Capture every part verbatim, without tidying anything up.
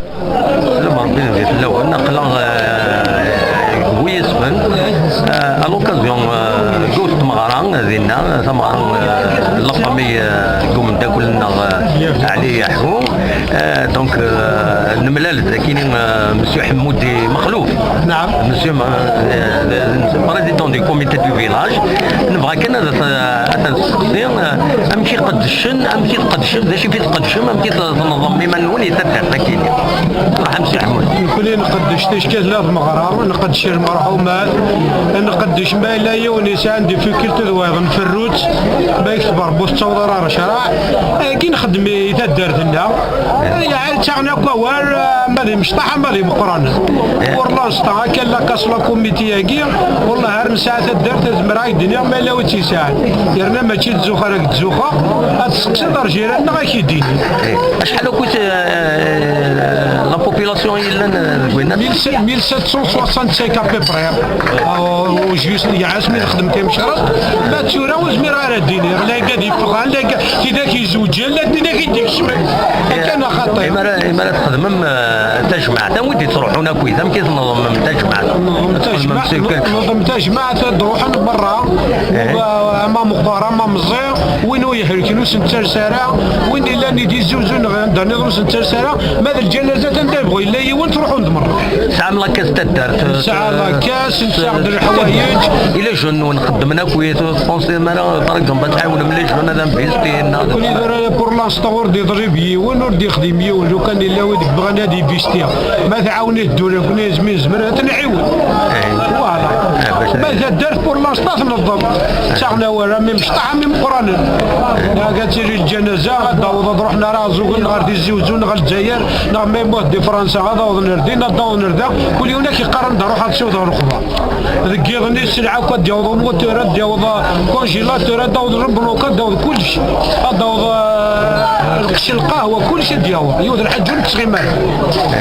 Slam Rebbi di fell-awen, aql-aɣ, euh, deg Wiyesfen, euh, à l'occasion, euh, deg tmeɣra dinna, tameɣra, euh, la famille, euh, deg umeddakel-nneɣ, euh, Ɛli Yaḥu. Euh, donc, euh, nemlal-d akini, euh, Monsieur Ḥemmudi Mexluf. Naam. Monsieur, euh, euh, président du comité du village. Nebɣa kan ad, ad, ad t-nesteqsi, euh, amek i qeddcen, amek i tqeddcem, d acu i tqeddcem, amek i tneḍḍem iman-nwen i taddart akini. Ṛuḥ a Monsieur Ḥemmudi. Nekkni nqeddec ticki tella tmeɣra, nqeddec lmerḥumat, nqeddec ma yella yiwen yesɛan difficulté d wayeḍ nferru-tt, ma yekteb Rebbi ur tettaweḍ ara ɣer ccreɛ. Agi nxeddem i taddart-nneɣ. Yeɛni ttaɣen akk awal, ama d imecṭaḥ ama d imeqqranen. Pour l'instant, akka la casse la comité-agi, wallah ar nesɛa taddart, ad zemreɣ ad k-d-iniɣ ma yella wi tt-yesɛan. Yerna mačči d zzux ara k-d-zuxeɣ, ad testeqsiḍ ar jiran-nneɣ ad k-id-inin. Eh, acḥal akk i t-, eh, la population i yellan, eh, deg winna? Mille sept cent soixante-cinq à peu près. Au juste, il y a asmi nexdem timecrest. Ma d tura ur zmireɣ ara ad d-iniɣ. Langa d iffɣan, langa tidak izewǧen, la tidak i d-ikecmen. Akka neɣ xaṭi? Imi ara, imi ara txedmem, eh, tajmaɛt, anwa i d-yettruḥun akkit? Amek i tneḍmem tajmaɛt? Neḍlem tajmaɛt, neḍlem tajmaɛt ad d-ruḥen berra. Ama meqqar, ama meẓẓi, win ur ihelken ur s-nettales ara, win illan i d-izzuzu neɣ anda nniḍen ur s-nettales ara, ma d lǧanazat anda yebɣu yella yiwen, truḥun-d merra. Tesɛam la caisse taddart? Nesɛa la caisse, nesɛa-d leḥwayeǧ. I les jeunes-nwen xeddmen akkit, ur tpansim ara, par exemple, ad tɛiwnem les jeunes ad investin, neɣ? Nekkni tura, pour l'instant, ur d-iḍlib yiwen, ur d-ixdim yiwen. Lukan yella wid bɣan ad investir, ma tɛawen-it ddula, nekkni nezmer, nezmer ad t-nɛiwen. Voilà. Ma taddart pour l'instant tneḍḍem. Ttaɣen awal, am imecṭaḥ, am imeqqranen. Neɣ ad tili lǧanaza, ad d-aweḍ, ad ruḥen ara Ɛeẓẓugen, neɣ ar Tizi Uzzu, neɣ Lezzayer, neɣ ma yemmut di Fransa, ad awḍen ar din, ad awḍen ar da. Kul yiwen ad k-yeqqaren d ruḥ ad siwḍeɣ lexbar. Deg yiḍ-nni, sselɛa akk ad d-yaweḍ umutur, ad d-yaweḍ congélateur, ad d-aweḍ rebloka, ad d-aweḍ kullec. Ad d-aweḍ, eh, lqecc, lqahwa, kullec ad d-yaweḍ. Yiwet lḥaǧa ur nettɣim ara.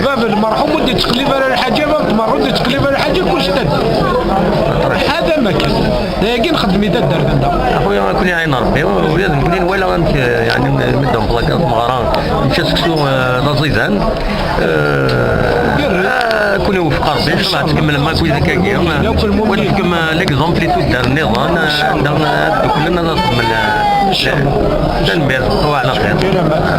Bab lmerḥum ur d-yettqellib ara lḥaǧa, bab tmerra ur d-yettqellib ara lḥaǧa, kullec ad d-, ḥada ma kan. D ayagi nxeddem i taddart-nneɣ. Axuya, ad ken-iɛin Rebbi. Ula d nekkni nwala amek, eh, yeɛni, mi d-newweḍ akka tmeɣra, nečča seksu, eh, d aẓidan. Eh, ad ken-iwefeq Rebbi, inchallah, ad tkemmlem akk widak-agi. Ad tefkem, eh, l'exemple i tuddar nniḍen, eh, anda, eh, ad dduklen, ad xedmen, eh, tanemmirt, wa ɛla xir.